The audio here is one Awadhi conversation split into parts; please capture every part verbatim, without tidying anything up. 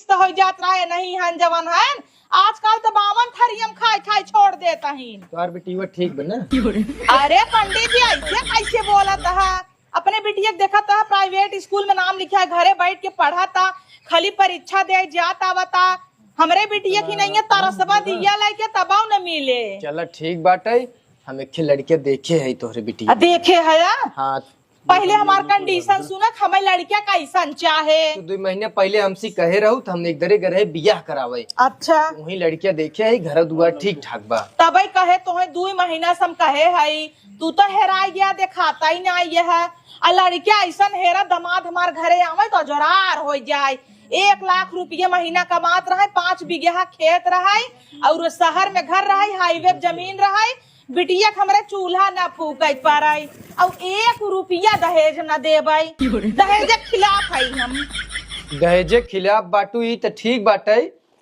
तो हो जात रहे नहीं हन जवन हन, आजकल तो बावन थरियम खाए खाए छोड़ देता ही। तोहार बेटी वो ठीक बा ना? अरे पंडित जी, ऐसे कैसे बोलत है? अपने बिटिया के देखत है, प्राइवेट स्कूल में नाम लिखा है, घरे बैठ के पढ़त है, खाली परीक्षा दे जात आवता। हमरे बिटिया की नहीं है, तरसबा दिया लेके तबाव न मिले। चला ठीक बाटे, हम एक ठे लड़के देखे है तोहरे बिटिया। आ, देखे है? हाँ। पहले हमार कंडीशन सुनक, हमें लड़किया कैसन चाहे। तू दुई महीने पहले हमसे कहे रहू तो हम एक दरे गरे बियाह करावे। अच्छा। वही लड़किया देखे है, घर दुआर ठीक ठाक बा। तबे कहे तोहे दुई महीना से हम कहे हई, तू तो हेराई गया, देखाता ही ना ये है। आ लड़किया ऐसन हेरा, दमाद हमार घरे आवे तो जोरार हो जाए। एक लाख रुपये महीना कमात रहे, पाँच बीघा खेत रहे और शहर में घर रहे, हाईवे पे जमीन रहे। बिटिया के हमरे चूल्हा ना फूके पारे, और एक रुपया दहेज ना देबै। दहेज के खिलाफ है हम। दहेज के खिलाफ बाटू, ई त ठीक बाटे,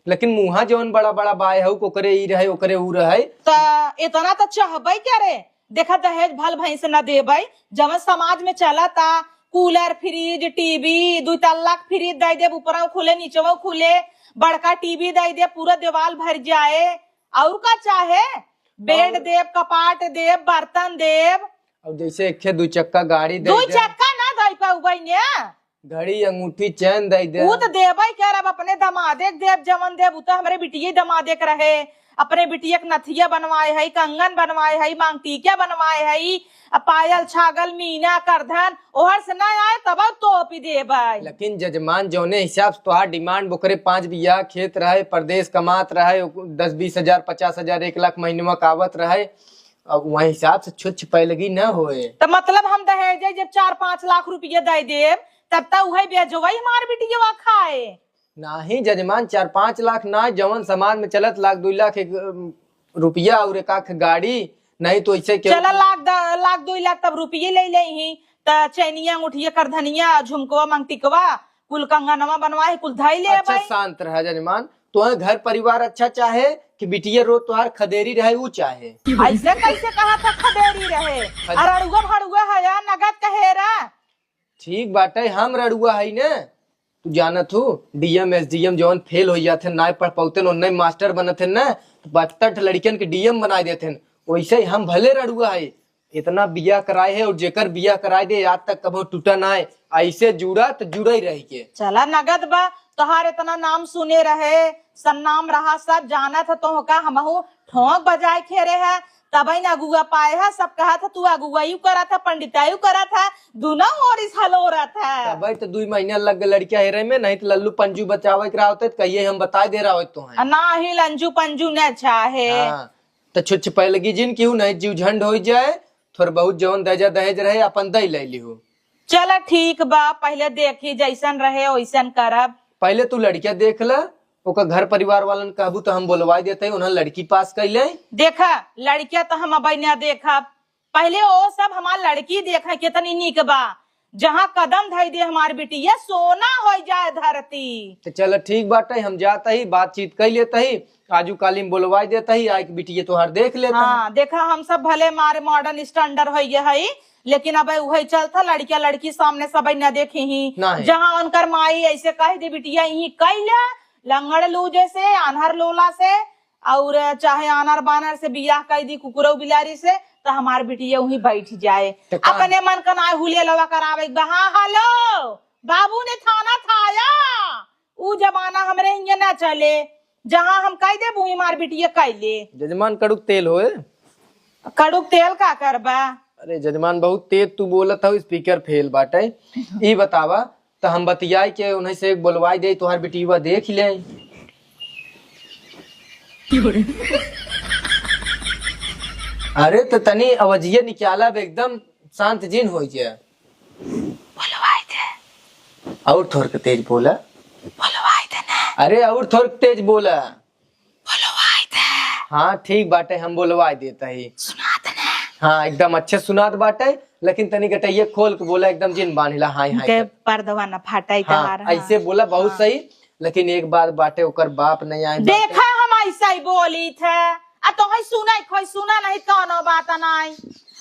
लेकिन मुहा जवन बड़ा बड़ा बाय हऊ, ओकरे ई रहे, ओकरे ऊ रहे। त इतना त चाहबै करे। देखा, दहेज भल भैंस ना देबै, जवन समाज में चलता, कूलर, फ्रिज, टीवी, दुई तल्ला के फ्रिज दे देब, ऊपरौ खुले, नीचवौ खुले, बड़का टीवी दे देब, पूरा दीवाल भर जाए। और का चाहे? बेड और देब, कपाट देब, बर्तन देब। और जैसे एक ठे दुई चक्का गाड़ी दे दुई देब। चक्का ना दे पाउबै ने। घड़ी, अंगूठी, चैन दे देब। ऊ तो देबै करब, अपने दमादे के देब, जवन देब, ऊ तो हमरे बिटिये दमादे के रहे। अपने बिटिया के नथिया बनवाए है, कंगन बनवाए है, मांगटीका बनवाए है, आ पायल, छागल, मीना, करधन, ओहर से ना आए तब तोपी देबै। लेकिन जजमान, जौने हिसाब से तोहार डिमांड, ओकरे पाँच बीघा खेत रहे, परदेश कमात रहे, दस बीस हजार, पचास हजार, एक लाख महीनवा का आवत रहे, अब वही हिसाब से छुच्छ पैलगी न होए। त मतलब हम दहेजे जब चार पाँच लाख रुपया दे देब, तब त उहे बेजवई हमार बिटिया खाए। नाही जजमान, चार पाँच लाख ना, जवन समाज में चलत लाख दुई लाख एक, अम, रुपया और एक आख गाड़ी, नहीं तो ऐसे के चला लाख द-, लाख दुई लाख तब रुपये ले ले ही, त चैनिया, अंगूठिया, करधनिया, झुमकवा, मंगटिकवा, कुल कंगनवा बनवा है, कुल धई ले अच्छा, भाई। शांत रहा जजमान, तोहे घर परिवार अच्छा चाहे कि बिटिया रो तोहार खदेरी रहे, ऊ चाहे? ऐसे कैसे कहा था खदेरी रहे? खद- अरड़ुआ भड़ुआ है या नगद कहेरा? ठीक बाटे, हम रड़ुआ हई ने। तू जानत हो, डीएम, एसडीएम जवन फेल हो जात हैं, नाय पढ़ पाउते, ओन्ने मास्टर बनत हैं ना, तो बहत्तर ठे लड़कियन के डीएम बनाए देत हैं। वैसे ही हम भले रड़ुआ हई, इतना बियाह कराए है और जेकर बियाह कराए दे, आज तक कबो टूटा ना है। ऐसे जुड़ा तो जुड़े रह के। चला नगद बा, तोहार इतना नाम सुने रहे, सन्नाम रहा, सब जानत है तोहका, हमहू ठोंक बजाए खेरे है, तबे न अगुआ पाए है। सब कहत है तू अगुआई करत है, पंडिताई करत है, दुनो ओर इस हलोरत है। तबे तो दुई महीना लग गए लड़किया हेरे में, नहीं तो लल्लू पंजू बचावे के रहा होते तो कहिए हम बताए दे रहा होते तो हैं। ना ही लंजू पंजू न चाहे। हाँ, तो छुच्छ पैलगी जिन क्यों नहीं जीव झंड हो जाए, थोड़ बहुत जवन दहेजा दहेज रहे अपन दई ले लिहो। चला ठीक बा, पहले देखी जैसन रहे वैसन करब। पहले तू लड़किया देख ल, ओकर घर परिवार वालन कहबू तो हम बोलवाई देते, उन्हें लड़की पास कर ले। देखा, लड़किया तो हम अबै ना देखब, पहले वो सब हमार लड़की देखे कितनी नीक बा, जहाँ कदम धई दे हमार बिटिया सोना हो जाए धरती। तो चल ठीक बाटे, हम जात ही, बातचीत कर लेत ही, आजू काली में बोलवाई देत ही, आइके बिटिया तोहार देख लेत ही। हाँ, देखा हम सब भले मारे मॉडर्न स्टैंडर्ड हो गए हई, लेकिन अब वही चलता लड़किया लड़की सामने सब न देखी ही। नहीं। जहाँ उनकर माई ऐसे कह दे बिटिया यही कैला लंगड़ लूजे से, आन्हर लोला से, और चाहे आनर बानर से बियाह कर दी कुकुरौ बिलारी से, तो हमार बिटिया वहीं बैठ जाए। तो का? अपने मन का नाय हुलिया लवा करावे के बा। हाँ, हेलो, बाबू ने थाना थाया, ऊ जमाना हमरे हियां ना चले, जहाँ हम कह देब वहीं हमार बिटिया कह ले। जजमान कड़ुक तेल होए। कड़ुक तेल का करबा? अरे जजमान बहुत तेज तू बोलत हो, स्पीकर फेल बाटे। ई बतावा, तो हम बतियाई के उन्हें से बोलवाई दे, तोहार बिटिया देख ले। अरे तो तनी आवाजिया निकाला, अब एकदम शांत जिन हो जाए। बोलवाई दे। और थोड़ के तेज बोला। बोलवाई दे ना। अरे और थोड़ के तेज बोला। बोलवाई दे। हाँ ठीक बाटे, हम बोलवाई देता ही। सुनात ना। हाँ एकदम अच्छे सुनात बाटे, लेकिन तनी गटैया खोल के बोला, एकदम जिन बांधिला, हाय हाय के कर। पर्दवा न फाटाई हाँ, तोहार, हाँ। ऐसे बोला बहुत हाँ। सही, लेकिन एक बात बाटे, ओकर बाप नहीं आए बाटे। देखा हम ऐसा ही बोली थे, आ तो है सुना, खोई सुना नहीं, कौनो बात नहीं।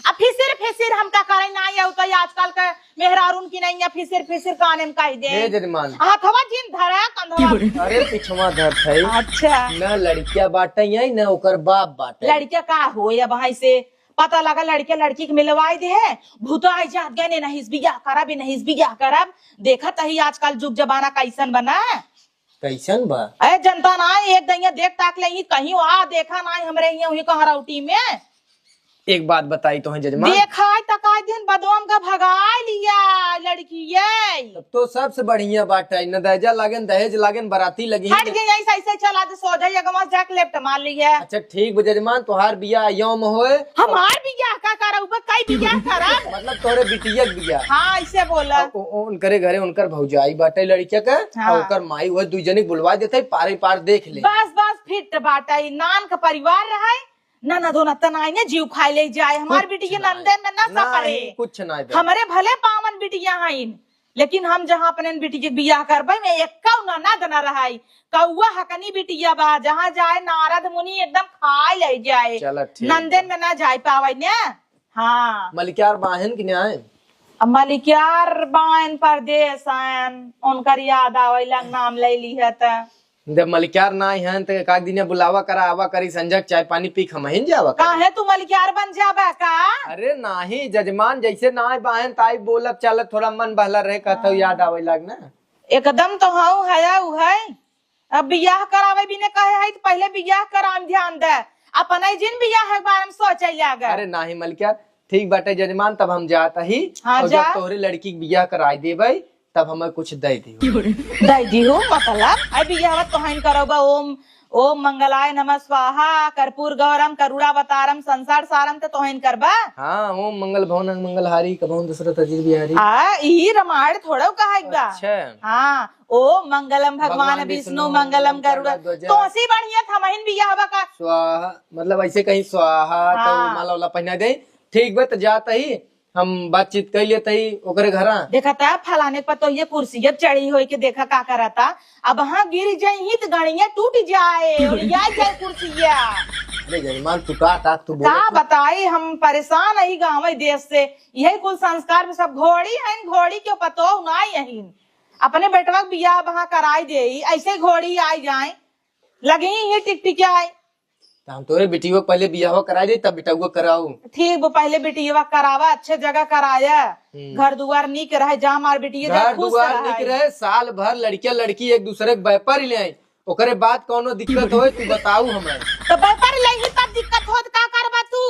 अब फिसिर फिसिर हम का करे, नाहीं आउ तो आजकल के मेहरारून की नाहीं है, फिसिर फिसिर काने में कहि दे। हे जजमान। हथवा जिन धरा कंधवा। अरे पिछवा धर है। अच्छा। न लड़किया बाटे है, न ओकर बाप बाटे। लड़किया का हो, अब भाई से पता लगा, लड़किया लड़की के मिलवाई दे है, भूत आई जात गए, नहीं बियाह करब, नहीं बियाह करब। देखत ही आजकल जुग जमाना कैसन बना। कैसन बा? अरे जनता ना, एक दइया देख ताक ले ही, कहीं वहाँ देखा ना हमरे हियाँ हुई कहरौटी में। एक बात बताई तो है जजमान। देखा है त का दिन बदोम का भगाई लिया लड़की ये। तब तो सबसे बढ़िया बात है, न दहेजा लागेन, दहेज लागेन, बराती लगी। हट गई, ऐसे, ऐसे चला दे, सोझा ये गवा जाके लेफ्ट मार ली है। अच्छा ठीक बा जजमान, तोहार बियाह यौम होए। हमार बियाह का करब, कई बियाह करब? मतलब तोहरे बिटिया के बियाह। हाँ, ऐसे बोला। अब उ-, उ-, उनकरे घरे उनकर भौजाई बाटे लड़किया के, हाँ। और ओकर माई, वह दुई जने के बुलवा देते, पारे पार देख ले। बस, बस, फिट बाटे, ई नान का परिवार रहे, ना, ना, दोनों तना आईने जीव खाए ले जाए, हमार कुछ बिटिया ना नंदन में ना ना सपरे। ही, कुछ ना दे। हमरे भले पावन बिटिया हईन, लेकिन हम जहाँ अपने बिटिया के बियाह करबे में एक्कौ ननद न रहाई, कौआ हकनी बिटिया बा, जहाँ जाए नारद मुनि एकदम खाए ले जाए। चला, ठीक नंदन बा। में ना जाए पावे ने। हाँ। मलिकार बाहन कि नाय? अब मलिकार बाहन परदेस आयन, उनकर याद आवेला, नाम ले ली है त। जब मलिकार नाय हन त एक आध दिन बुलावा करा, आवा करी, संझक चाय पानी पी के हमहिन जावा करी। काहे तू मलिकार बन जाबा का? अरे नाही जजमान, जैसे नाय बाहन ताई बोलब चालत थोड़ा मन बहला रहे, कहत हूँ हाँ। याद आवे लाग ना। एकदम तो हऊ हया उ है। अब बियाह करावे बिने कहे है त पहले बियाह करावे में ध्यान दे, अपने जिन बियाह के बारे में सोचे लागे। अरे नाही मलिकार, ठीक बाटे जजमान, तब हम जात ही। हाँ, और जा। जब तोहरे लड़की के बियाह कराई देबे, तब हमें कुछ दे दियो। दे दियो मतलब? आई बियाह तोहन करबा, ओम, ओम मंगलाय नमः स्वाहा, कर्पूर गौरम, करुणावतारम, संसार सारम, त तोहन करबा? हाँ, ओम मंगल भवन मंगल हारी, कबहुँ दशरथ अजिर बिहारी। आ, ई रामायण थोड़ा कहा एक बा। अच्छा। हाँ, ओम मंगलम भगवान भगवान विष्णु, विष्णु, मंगलम मंगलम गरुड़। गरुड़ ध्वजा। तोसी बढ़िया था, महीन बियाह बा का? स्वाहा, मतलब ऐसे कहीं स्वाहा, तो हाँ। माला वाला पहना दे। ठीक बा, त जात ही। हम बातचीत कइ लेत ही ओकरे घरा। देखा त फलाने क पतोहिया कुर्सिया चढ़ी होई के देखा का करता। अब हाँ गिर जइही त गड़िया टूट जाए, उड़िया जाए कुर्सिया। अरे जजमान, तू का, का तू बोलत का है? बताई, हम परेशान ही गाँव देश से। यही कुल संस्कार में सब घोड़ी हइन, घोड़ी के पतोह नाई हइन। अपने बेटवा के बियाह वहाँ कराई देई, ऐसे घोड़ी आई जाए, लगी ही टिकटिकाए। त हम तोरे बिटिया के पहले बियाह कराई दे, तब बेटउआ कराऊ। ठीक बा, पहले बिटिया करावा, अच्छे जगह कराया, हम्म। घर दुआर नीक रहे, जा हमार बिटिया जा घर खुश दुआर रहे। नीक रहे, साल भर लड़किया लड़की एक दूसरे के व्यापारी ले आई, ओकरे बाद कौनो दिक्कत होए तू बताऊ हमें। त व्यापारी ले ही तब दिक्कत होत का करबा तू?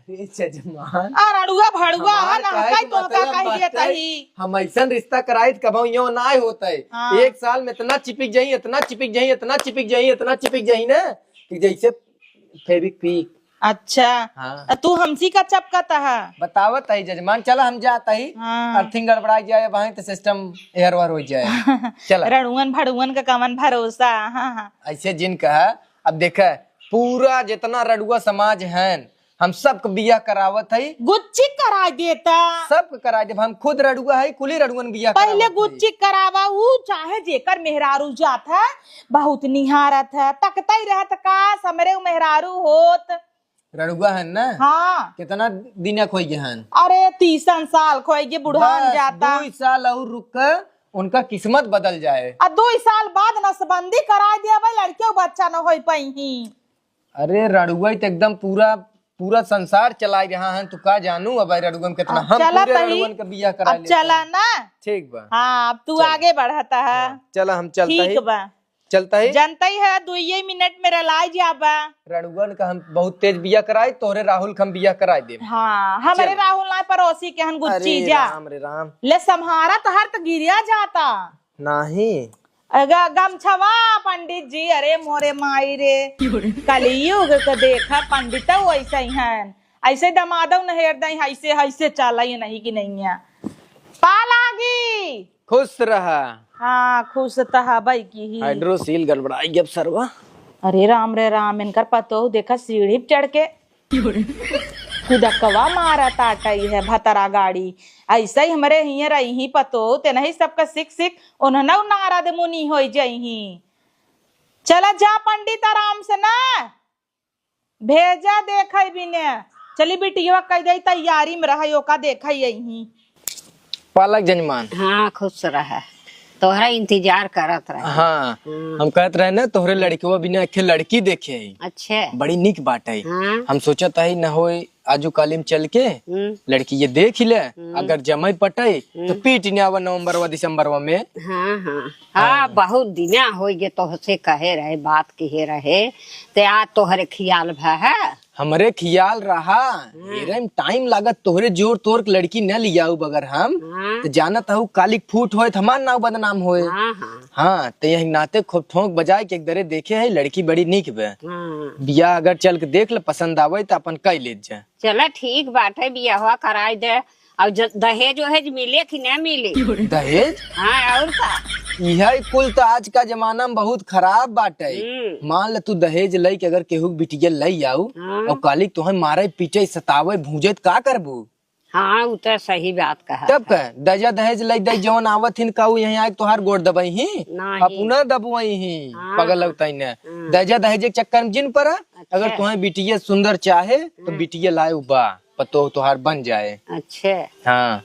अरे जजमान। आ रड़ुआ भड़ुआ हमार है ना, कहे कई के तो का मतलब कह देता बाटे, ही। हम ऐसन रिश्ता कराई त कबहूँ यो ना होता है। हाँ। एक साल में इतना चिपक जाई, इतना चिपक जाई, इतना चिपक जाई, इतना चिपक जाई ना कि जैसे फेविक्विक। अच्छा। हाँ। त तू हमसी का चपकत है? बतावत है जजमान, चला हम जात ही। हाँ। अर्थिंग गड़बड़ाई जाए, वहीं त सिस्टम एहर वहर हो जाए। चला। रड़ुअन भड़ुअन का कवन भरोसा। हाँ, हाँ। ऐसे जिन कहा, अब देखा, पूरा जितना रड़ुआ समाज है, हम सबके बियाह करावत हई। गुच्ची करा देता। सबके करा देब, हम खुद रड़ुआ हई, कुली रड़ुअन बियाह पहले करावत हई। गुच्ची करावा, ऊ चाहे जेकर मेहरारू जात है, बहुत निहारत है, तकतई रहत, काश हमरे ऊ मेहरारू होत। रड़ुआ हन ना? हाँ। कितना दिन खोई गए हन? अरे तीसन साल खोई गए, बुढ़ान बस जाता। दुई साल और रुक के उनका किस्मत बदल जाए। आ दुई साल बाद नसबंदी करा दिया भाई, लड़के बच्चा न होई पाई ही। अरे रड़ुआ त एकदम पूरा, पूरा संसार चलाए रहा है, तू का जानू अब रड़ुआ में कितना। अब हम चला पूरे तही। रड़ुअन के बियाह करा अब लेते चला हैं। ना। ठीक बा। हाँ, अब तू चल। आगे बढ़ता है। हाँ, चला हम चलता ठीक ही। बा। चलता ही। जनता ही है, दुइये मिनट में रलाई जाबा। रड़ुअन का हम बहुत तेज बियाह कराई, तोहरे राहुल का हम बियाह कराई देब। हाँ, हमरे चल। राहुल ना पड़ोसी के हन गुच्ची अरे जा। राम रे राम। ले सम्हारा तोहर त गिरिया जाता। नाही। अगा गमछवा पंडित जी, अरे मोरे माई रे, कलयुग के देखा पंडित वैसे ही हैं, ऐसे दमादव न हेर दई, ऐसे, ऐसे चला ही नहीं कि नहीं है। पा लागी। खुश रहा। हाँ, खुश त हबई की ही। हाइड्रोसील गड़बड़ाई गब सरवा। अरे राम रे राम, इनकर पतोह देखा सीढ़ी पे चढ़ के कुदकवा मारा ताटई है भतरा गाड़ी। ऐसे ही हमरे हिये रही ही पतोह, ते नहीं सबका सिख सिख उन्हनऊ नारद मुनि होई जइही। चला जा पंडित आराम से ना, भेजा देखई बिने। चली बिटिया कह दे तैयारी में रहे, ओका देखा यही। पालक जजमान। हाँ, खुश रह, तोहरा इंतजार करत रहे। हाँ, हम्म। हम कहत रहे ना, तोहरे लड़कवा बिना एक लड़की देखे है। अच्छे। बड़ी निक बात है। हाँ। हम सोचत है न होए आजू काली में चल के हम्म। लड़की ये देख ही ले, हम्म। अगर जमई पटई तो हम्म। पीट ने आवा नवंबरवा दिसंबरवा में। हाँ, हाँ। हाँ, हाँ। बहुत दिना होइ गे तोहसे कहे रहे, बात किहे रहे, ते आज तोहरे खियाल भा है। हमरे खियाल रहा, हम्म। हेरे में टाइम लागत, तोहरे जोर तोर के लड़की न लियाऊ बगर हम, हम्म। तो जानत हऊ कालिक फूट होए तो हमार नाव बदनाम होए। हाँ, हाँ। हाँ, तो यही नाते खूब ठोंक बजाए के एक दरे देखे है, लड़की बड़ी निक बे। हम्म। बियाह अगर चल के देख ले, पसंद आवे तो अपन कई लेत जा। चला ठीक बाटे, बियाहवा कराई दे। और ज-, दहेज वहेज मिले कि ना मिले? दहेज? हाँ, और का? यह कुल तो आज का जमाना में बहुत खराब बाटे। हम्म। मान ले तू दहेज लई के अगर केहू के बिटिया लई आऊ हाँ। और काली तोहे मारे, पीटे, सतावे, भूंजे, तो का करबू? हाँ, उ तो सही बात कहा तब है। का? दजा दहेज लई दई जवन आवत हिन का उ यहीं आके तोहार गोड़ दबई ही? नहीं। अपना दबवई ही, हाँ। पगल लगता ही ने। हाँ। दजा दहेज के चक्कर में जिन परा, अच्छा। अगर तोहे बिटिया सुंदर चाहे तो हाँ। बिटिया लाए उबा। पतोह तोहार बन जाए। अच्छे। हाँ।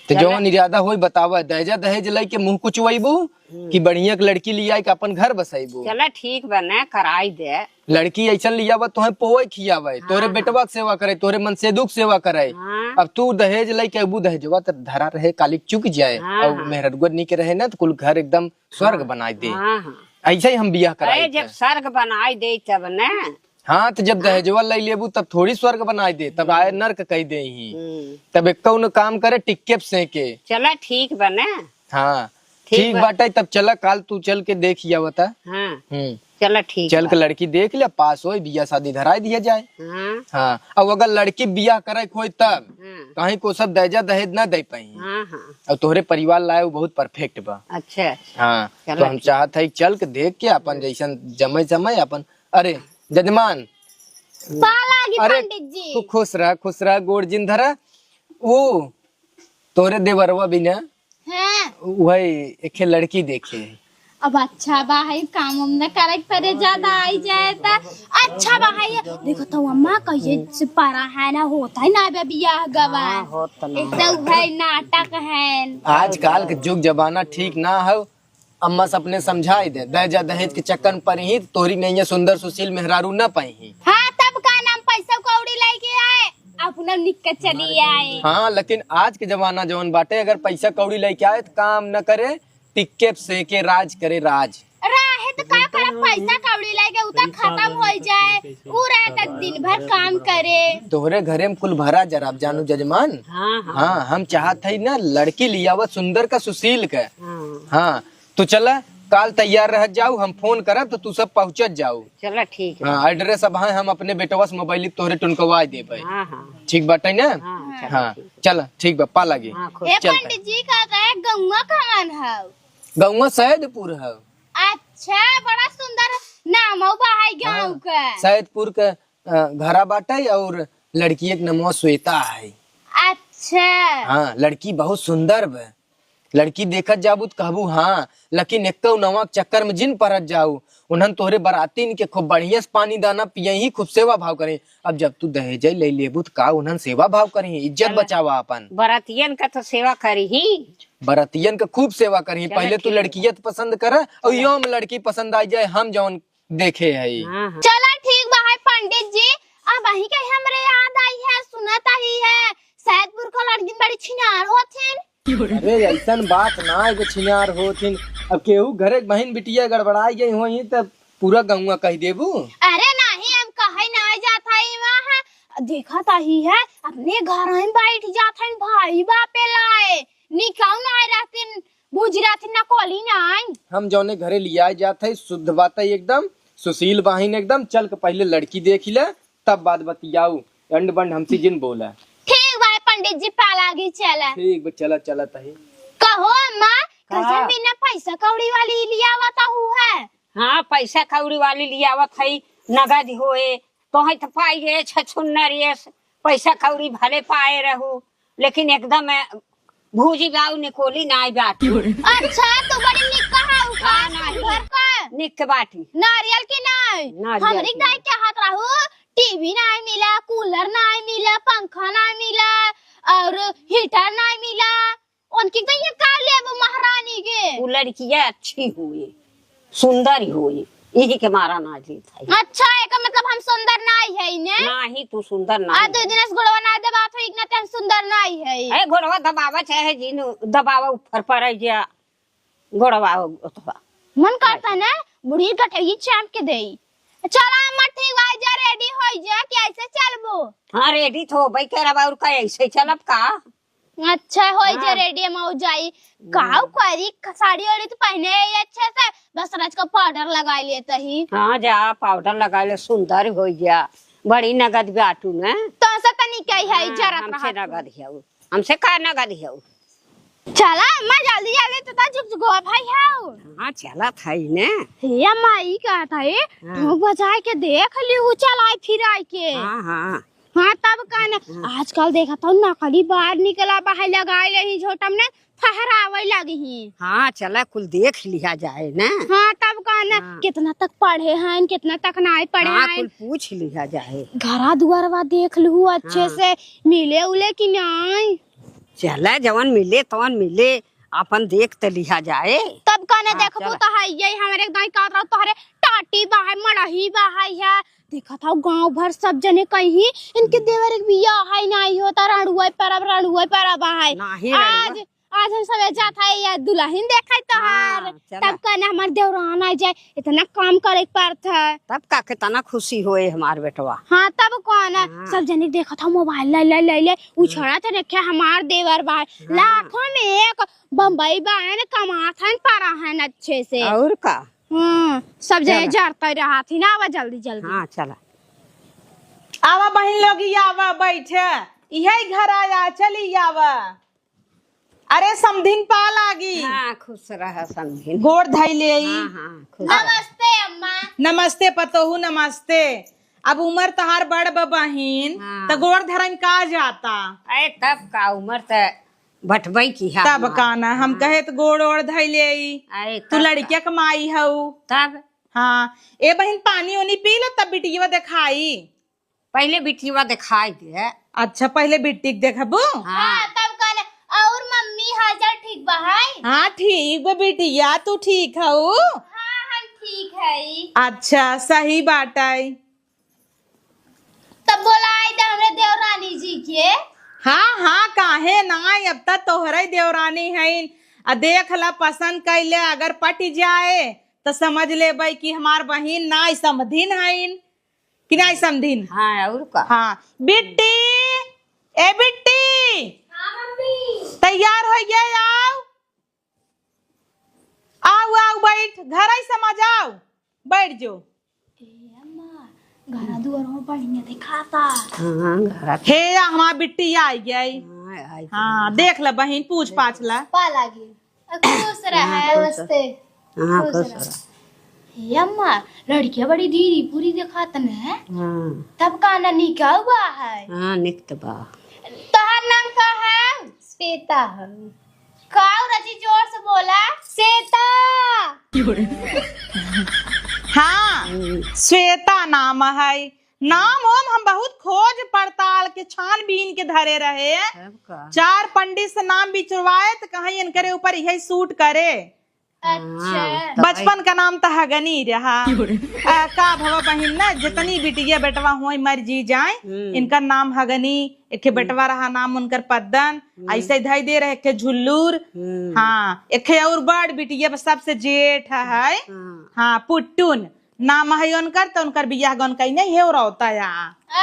तो चला। जवन इरादा होई बतावा, दहेजा दहेज लई के मुंह कुचवैबू हम्म। कि बढ़िया के लड़की लियाई के अपन घर बसैबू? चला ठीक बा, ना कराई दे। लड़की ऐसन लियावा तोहे पोए खियावे, हाँ, तोरे हाँ। बेटवा के सेवा करे, तोरे मनसेदू के सेवा करे। हाँ। अब तू दहेज लई के अबू दहेजवा त धरा रहे, कालिक चुक जाए हाँ, और हाँ। मेहररुआ निक रहे ना तो कुल घर एकदम स्वर्ग हाँ। बनाई दे। हाँ, हाँ। ऐसे ही हम बियाह कराई अरे, थे। जब स्वर्ग बनाई दे तब ना। हाँ, तो जब हाँ। दहेजवा लई लेबू, तब थोड़ी स्वर्ग बनाई दे, तब आए हम्म। नर्क कई दे ही। हम्म। तब एक कौनो काम करे, टिक्के पे सेके। चला, ठीक बा ना। हाँ, ठीक ठीक बा। बाटे, तब चला, काल तू चल के देख ही आवता। हाँ। हम्म। चला, ठीक चल बा। के लड़की देख ले, पास होई, बियाह शादी धराई दिया जाए। हाँ। हाँ, अब अगर लड़की बियाह करे के होई तब, हाँ। कहीं को सब दहेजा दहेज ना दे पाई। हाँ, हाँ। और तोहरे परिवार लाए, वो बहुत परफेक्ट बा। अच्छा, अच्छा। हाँ, चला, तो हम ठीक। चाहत है, चल के देख के अपन हम्म। जैसन जमे समय अपन अरे, जजमान। पालागी अरे, पंडित जी। तू खुश रह, खुश रह, गोड़ जिन धरा। ऊ, तोरे देवरवा भी ना, हाँ। वही एक लड़की देखे। अब अच्छा बा, है काम उम न करे के परे, ज्यादा आई जाए त अच्छा बा। है, देखो तो अम्मा कहिए से पारा है ना, होता ही ना बे बियाह गवा। हाँ, होत ना। एक तो है नाटक है। आजकल के जुग जमाना ठीक ना हो, अम्मा से अपने समझाई दे, दहेजा दहेज के चक्कर में पड़ी ही, तो तोहरी नैया सुंदर सुशील मेहरारू न पाई ही। हाँ, तब का नाम पैसा कौड़ी लेके आए, अपना निक के चली आए। हाँ, लेकिन आज के जमाना जवन बाटे, अगर पैसा कौड़ी लेके आए तो काम न करे, टिक्के से के राज करे राज। रहे तो का करे, पैसा कौड़ी लेके उ तो खत्म हो जाए, उ रहे तो दिन भर काम करे। तोहरे घरे में कुल भरा जराब जानू जजमान। हाँ, हाँ। हाँ, हम चाहत है ना लड़की लियावत सुंदर का सुशील के। हाँ। हाँ, तो चला, काल तैयार रह जाऊ, हम फोन करब तो तू सब पहुँचत जाऊ। चला, ठीक है। हाँ, एड्रेस अब है, हम अपने बेटवा से मोबाइल तोहरे टुनकवा देबे। हाँ, हाँ। ठीक बाटे ना? हाँ, चला, हाँ, ठीक है। चला, ठीक बा, पा लागी। हाँ, खुश। ए चल। पंडित जी, का गए गौवा कहाँ है? गौवा सैदपुर है। अच्छा, बड़ा सुंदर नाम है भाई गाँव हाँ, का। सैदपुर के, अ, घरा बाटे और लड़की एक नमवा श्वेता है। अच्छा। हाँ, लड़की बहुत सुंदर बा। लड़की देखत जाबू त कहबू हाँ, लेकिन एक्कौ नवा के चक्कर में जिन परत जाऊ। उन्हन तोहरे बरातीन के खूब बढ़िया से पानी दाना पियही, खूब सेवा भाव करही। अब जब तू दहेजै ले लेबू त का उन्हन सेवा भाव करही? इज्जत चला। बचावा अपन। बरातियन का तो सेवा करी ही। बरातियन का खूब सेवा करही। चला, पहले तू ठीक लड़किया बा। त पसंद करा और चला। यो में लड़की पसंद आ जाए, हम जौन देखे हई। हाँ, हाँ। चला ठीक बा है पंडित जी, अबहीं के हमरे याद आई है, सुनत आई है, सैदपुर का लड़किन बड़ी छिनार होथिन। अरे ऐसन बात ना है कि छिनार होथिन। अब केहू घरे के बहिन बिटिया गड़बड़ाई गई होई त पूरा गौवा कह देबू। अरे नहीं, हम कहे ना जात हई वहाँ, देखत आई है अपने घर में बैठ जात हन भाई बापे लाए, निकाऊ ना आए रहतिन। बुझ रहती ना कोली ना आई। हम जौने घरे लियाए जात है, शुद्ध बात है एकदम, सुशील बाहिन एकदम। चल के पहले लड़की देख ले, तब बात बतियाऊ। अंड बंड हमसे जिन बोला। ठीक बा पंडित जी, पालागी चला। ठीक बा, चला, चला तही। कहो अम्मा, का? कैसन बिना पैसा कौड़ी वाली लियावत हू है? हाँ, पैसा कौड़ी वाली लियावत है, नगद होए, तोहे त पाई रे छछुन्नर ये स-, पैसा कौड़ी भले पाए रहू, लेकिन एकदम, अ, भूजी बाऊ निकोली नाई बाटी। अच्छा, तू बड़ी निक कहाऊ का हाँ, नाई। घर का? निक बाटी। नारियल की नाई? नारियल हमरी की। गाय के हाथ रहू, टीवी नाहीं मिला, कूलर नाहीं मिला, पंखा नाहीं मिला और हीटर नाहीं मिला। उनकी तो ये का लेबू महारानी के? वो लड़किया अच्छी हुई, सुंदर हुई, यही के मारा ना जीत है। अच्छा, एकर मतलब हम सुंदर नाहीं है ने? नाहीं, तू सुंदर आ, नाहीं दो है। दिन से गोड़वा ना दबात हो, इतना ते हम सुंदर नाहीं है। ए, गोड़वा दबावा चाहे जीनू दबावा, ऊपर पर आई जा, गोड़वा ओतवा। मन करता ना, बुढ़ी गठई चाप के देई। चला अम्मा, ठीक बा, जा रेडी होई जा, कि ऐसे चलबू? हाँ, रेडी तो होबे करब, और का ऐसे चलब का? अच्छा, होई जे हाँ। रेडी हम हो जाई। हम्म। काऊ करी, क-, साड़ी ओड़ी तो पहने ही अच्छे से, बस रच का पाउडर लगा लेते ही। हाँ, जा पाउडर लगा ले, सुंदर हो जा, बड़ी नगद बाटू ने। तो से तनी कही है, हाँ, जरा हमसे रहा। नगद है वो, हमसे का नगद है वो। चला अम्मा, जल्दी जल्दी, तो ता जुग जुगवा भाई हाउ। हाँ, चला था ही ने। हे अम्मा, ई का था ए? हाँ। ठोक बजाए के देख ली, उ चलाए फिराए के। हाँ, हाँ। हाँ, तब का न, हाँ। आजकल देखत हौ, नकली बाहर निकला बा है, लगाए लेही झोटम ने, फहरावे लगी ही। हाँ, चला, कुल देख लिया जाए ना। हाँ, तब का न, हाँ। कितना तक पढ़े हैं, कितना तक नाहीं पढ़े हाँ, हैं। कुल पूछ लिया जाए। घरा दुआरवा देख लू अच्छे हाँ। से, मिले उले कि नाहीं। चला, जवन मिले, तवन मिले, अपन देख त लिया जाए। तब का न हाँ, देखबू चला। त है, यही हमरे दाई का रहो, तोहरे टाटी बा है, मड़ही बा है, है। देखत हौ गाँव भर सब जने कहीं इनके देवर के बियाह है, नाहीं होता, रणुए परब, रणुए परब है। नाहीं आज, रणुआ। आज हम सब जात है या दुल्हन देखे तोहार। हाँ, चला। तब का न हमार देवरान आ जाए, इतना काम करे के पड़त है। तब का कितना खुशी होए हमार बेटवा। हाँ, तब का न हाँ। सब जने देखत हौ मोबाइल ले, ले, ले, ले, हाँ। उछड़ा त रखे हमार देवर बा। हाँ। लाखों में एक बम्बई बा है न, कमात है न, पड़ा है न अच्छे से। और का? हाँ, सब जने चला। जरते रहत ही ना, आवा जल्दी, जल्दी। हाँ, चला। आवा बहिन लोग, ई आवा, बैठे। इहे घर आया, चली आवा। अरे समधिन पा लागी। हाँ, खुश रह समधिन। गोड़ धई ले आई। हाँ, हाँ, खुश रह। नमस्ते अम्मा। नमस्ते पतोहू, नमस्ते। अब उमर तहार बड़ बा बहिन, हाँ। त गोड़ धरन का जाता? अरे तब का, उमर त बटबई की है तब हमार। का ना, हम हाँ। कहे त गोड़ ओड़ धई ले आई। अरे तू तब लड़किया का। क माई हऊ। तब? हाँ। ए बहिन, पानी ओनी पी लो, तब बिटिया देखाई। पहिले बिटिया देखाई दे। अच्छा, पहिले बिट्टी के देखबू? हाँ। हाँ, तब का ना, और मम्मी हाजर ठीक बा है? हाँ, ठीक बा बिटिया, तू ठीक हऊ? हाँ, हम ठीक है। अच्छा, सही बात है। तब बोलाई दे हमरे देवरानी जी के। हाँ, हाँ, काहे नाई, अब त तोहरे देवरानी हईन। आ देख ला, पसंद कइले, अगर पटि जाए, त समझ लेबे कि हमार बहिन नाई समधिन हईन, कि नाई समधिन। हाँ, और का? हाँ, बिट्टी, ए बिट्टी, हाँ, मम्मी। तैयार होइ गए, आओ। आउ, आउ, बैठ, घर आई समझ, आउ, बैठ जो। ए अम्मा, घरा दुआर हो बढ़िया देखाता। हाँ, घरा हे, या हमार बिट्टी आई गई। हाँ, आई तो हाँ, है। देख ला बहिन, पूछ पाछ ला। पा लागी। खुश रहे। हाँ, खुश नमस्ते। हाँ, खुश खुश रहे। रहे। हे अम्मा, लड़किया बड़ी धीरी पूरी देखात न है। हाँ। तब का ना निक हुआ है। हाँ, निक त बा। तोहार नाम का है? श्वेता है। काऊ रजी, जोर से बोला। श्वेता। हाँ, हम्म। श्वेता नाम है। नाम ओम हम बहुत खोज पड़ताल के, छानबीन के धरे रहे। तब का? चार पंडित से नाम बिचरवाए त कहीं इनकरे ऊपर यही सूट करे। अच्छा। हाँ, तब बचपन का नाम त हगनी रहा। आ, का भवा बहिन ना, जितनी बिटिया बेटवा होई मर जी जाए, हम्म। इनका नाम हगनी, एक ठे हम्म। बेटवा रहा नाम उनकर पद्दन, हम्म। ऐसे धई दे रहे, एक ठे झुल्लूर। हम्म। हाँ, एक ठे और बड़ बिटिया बस सबसे जेठ है। हाँ। हाँ, पुट्टुन नाम है उनकर, त उनकर बियाह गन कहीं नहीं है, और होता है।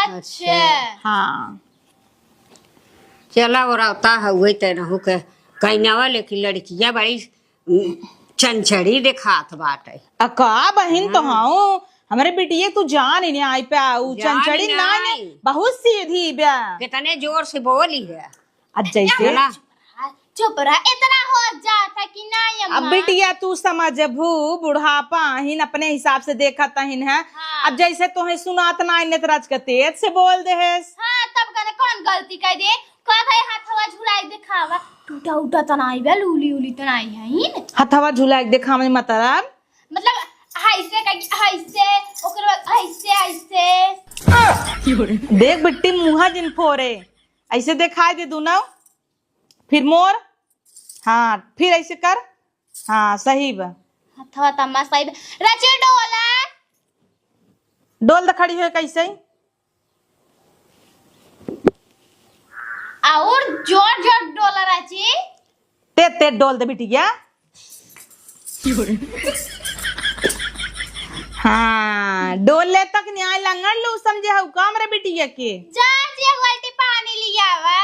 अच्छा। हाँ। चला, और होता है, वही तय रहू के कहीं ना, लेकिन लड़किया बड़ी चंचड़ी देखात बाटे। आ का बहिन तो हाँ। हऊ, हमरे बिटिये तू जान ही नहीं आई पे आऊ, जान चंचड़ी ही ना नहीं। नहीं, बहुत सीधी बा। कितने जोर से बोली है। अब जैसे चुप रहा, चुप रहा, इतना हो जाता कि नहीं अब अम्मा। बिटिया तू समझबू, बुढ़ापा आहिन, अपने हिसाब से देखत आहिन है। हाँ। अब जैसे तोहे सुनात ना आइने त रच के तेज से बोल देहेस। हाँ, तब कने कौन गलती कर दे? कहत है हथवा झुलाए देखावा, टूटा उटा त नाई बे, लूली उली त नाई है ही न। हथवा झुलाए देखावे मतलब? मतलब, हाइसे का, हाइसे, ओकर बाद हाइसे, हाइसे। देख बिट्टी, मुँहा जिन फोरे, ऐसे देखाई दे दुनो। फिर मोर, हाँ, फिर ऐसे कर, हाँ, सही बा। हथवा तम्मा सही बा। रची डोला। डोल द खड़ी होए कैसे? और जोर जोर डोला रची। ते, ते डोल दे बिटिया। हाँ, डोले तक न्याय लंगड़ लू समझे हऊ काम रे बिटिया के। जा जी, एक बाल्टी पानी लियावा।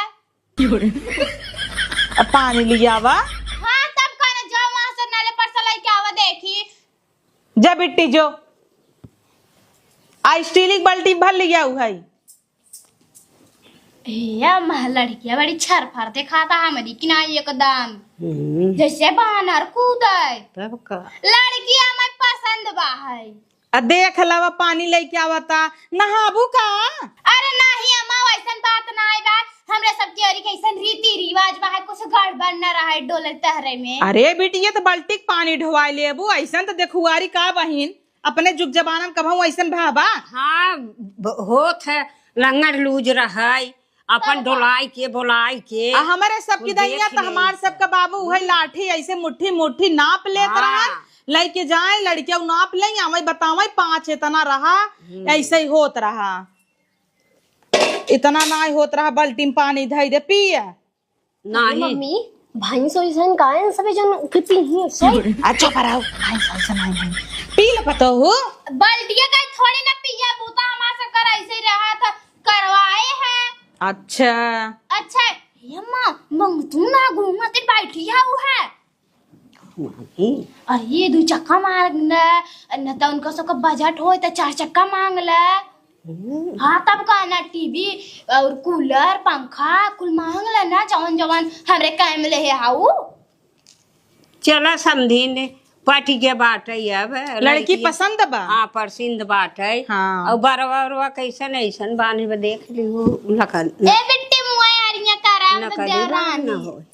अब पानी लियावा। हाँ, तब कहना, जाओ वहाँ से नले पर से लेके आवा, देखी। जा बिट्टी जो, आ स्टील की बाल्टी भर लिया है। ए, या मह लड़किया बड़ी छरफर देखाता हमरी कि ना एकदम। हम्म। जैसे बानर कूदे। तब का? लड़किया मैं पसंद बा है। आ देख लवा, पानी लेके आवता, नहाबू का? अरे नाही अम्मा, वैसन बात नाही बा। हमरे सब के अरी कैसन रीति रिवाज बा है, कुछ गड़बड़ न रहे डोले तहरे में। अरे बिटिया, तो बाल्टी के पानी ढोवाई लेबू, ऐसन तो देखुआरी का बहिन, अपने जुग जमाना में कबहू ऐसन भा बा? हाँ, ब-, होत है, लंगड़ लूज रहै, अपन हाँ। डोलाई के, बोलाई के। आ हमरे सब की वो देख दहिया तो ले। हमार सबका बाबू उहे लाठी ऐसे मुट्ठी मुट्ठी नाप लेत हाँ। रहन, लइके जाए लड़किया नाप ले, आवे बतावे पाँच इतना रहा, हम्म। ऐसे ही होत रहा, इतना ना होत रहा, बाल्टी में पानी धई दे पिए। नाही। मम्मी, भैंस वैसन काहे न सबे जन के पीही सही? अच्छा पर आओ, भैंस वैसन आई है। पी ले पतोहू। बाल्टिया का थोड़ी ना पिया, बूता हमार से कर ऐसे ही रहा था, करवाए हैं। अच्छा। अच्छा, ये माँ, मंगतू ना घूमते बैठी है वो है। माँ की। अरे, ये दू चक्का मांग ले, न तो उनका सबका बजट होए तो चार चक्का मांग ले। हम्म। हाँ, तब का ना, टीवी और कूलर, पंखा, कुल मांग लेना, जवन जवन हमरे काम ले है हाउ। चला समधिन, पटि के बाटे अब, लड़की लड़की पसंद बा? हाँ, पसंद बाटे। हाँ। और बरवा उरवा कैसन ऐसन बानी बा, देख लिहू, लखन। ए बिट्टी मुआ यारियां करा, नकली बा, देवरानी। न होय।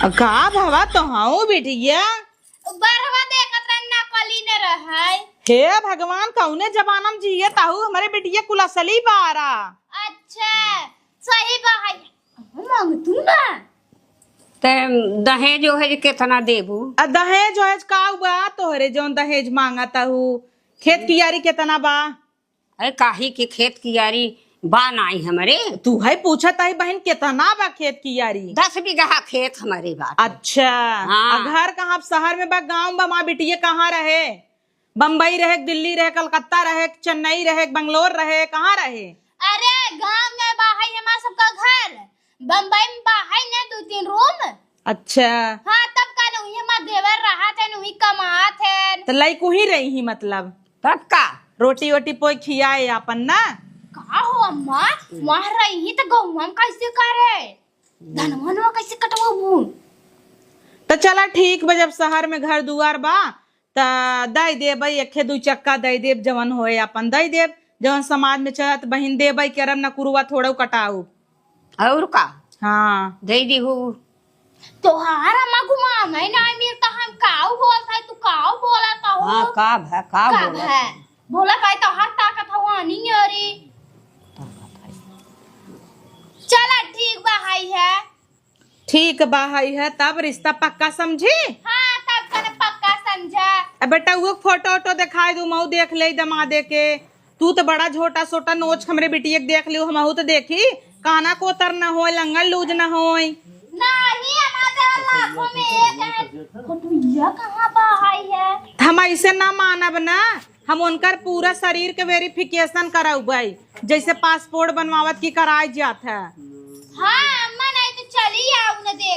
अब का भवा तो हूँ बिटिया? बरवा देखत रहे, नकली न रहै। हे भगवान, कौने जमाना में जिए ताहू, हमरे बिटिया कुल असली बारा। अच्छा, सही बा है। मांग तू ना। ते दहेज ओहेज केतना देबू? आ दहेज ओहेज का बा तोहरे, जौन दहेज मांगत हू? खेत कियारी केतना बा? अरे, काहे के खेत कियारी बा नाई हमरे। तू है पूछत है बहिन, केतना बा खेत कियारी? दस बीघा खेत हमरे बा। अच्छा। हाँ। आ घर कहाँ, शहर में बा, गाँव में बा? माँ बिटिया कहाँ रहे? बम्बई रहे, दिल्ली रहे, कलकत्ता रहे, चेन्नई रहे, बंगलोर रहे, कहाँ रहे? अरे, गाँव में बा है हमार सबका घर, बम्बई में बा है ना दू तीन रूम। अच्छा। हाँ, तब का ना, उही हमार देवर रहा थे, उही कमात है। तो लइक उही रही ही मतलब? तब का? रोटी वोटी पोई खियाए आपन ना? का हो अम्मा, वहाँ रही ही तो गहुआ में कैसे करे? धनवा नवा कैसे कटवाबू? तो चला ठीक बा, जब शहर में घर दुआर बा, त दइ देबै, एके दुइ चक्का दइ देब, जवन होए आपन दइ देब, जवन समाज में चलत बहिन देबै, करब न कुरुआ थोड़ौ कटाऊ। और का? हाँ। दइ दिहू। तोहार अम्मा घुमावै ना मिलता, हम काऊ बोलत है, तू काऊ बोलत हो? हाँ, का भा, का का बोलत भा? है? बोला भाई, तोहार ताकत हवा नहीं अरे। चला ठीक बा, हाई है। ठीक बा, हई है, तब रिश्ता पक्का समझी? हाँ, तब कने पक्का समझा। अब बेटा, वो फोटो वोटो दिखाई दू, मऊ देख ले दमादे के। तू तो बड़ा झोटा सोटा नोच हमरे बिटिया के देख लियो, हमहू तो देखी, काना कोतर न होय, लंगड़ लूज न होय। नहीं, हमारे लाखों में एक है। फोटोइया कहाँ बा, हाई है? हम ऐसे ना मानब ना, हम उनकर पूरा शरीर के verification करउबै, जैसे passport बनवावत की कराई जात है। हाँ, अम्मा, नहीं तो चली आऊ न देख।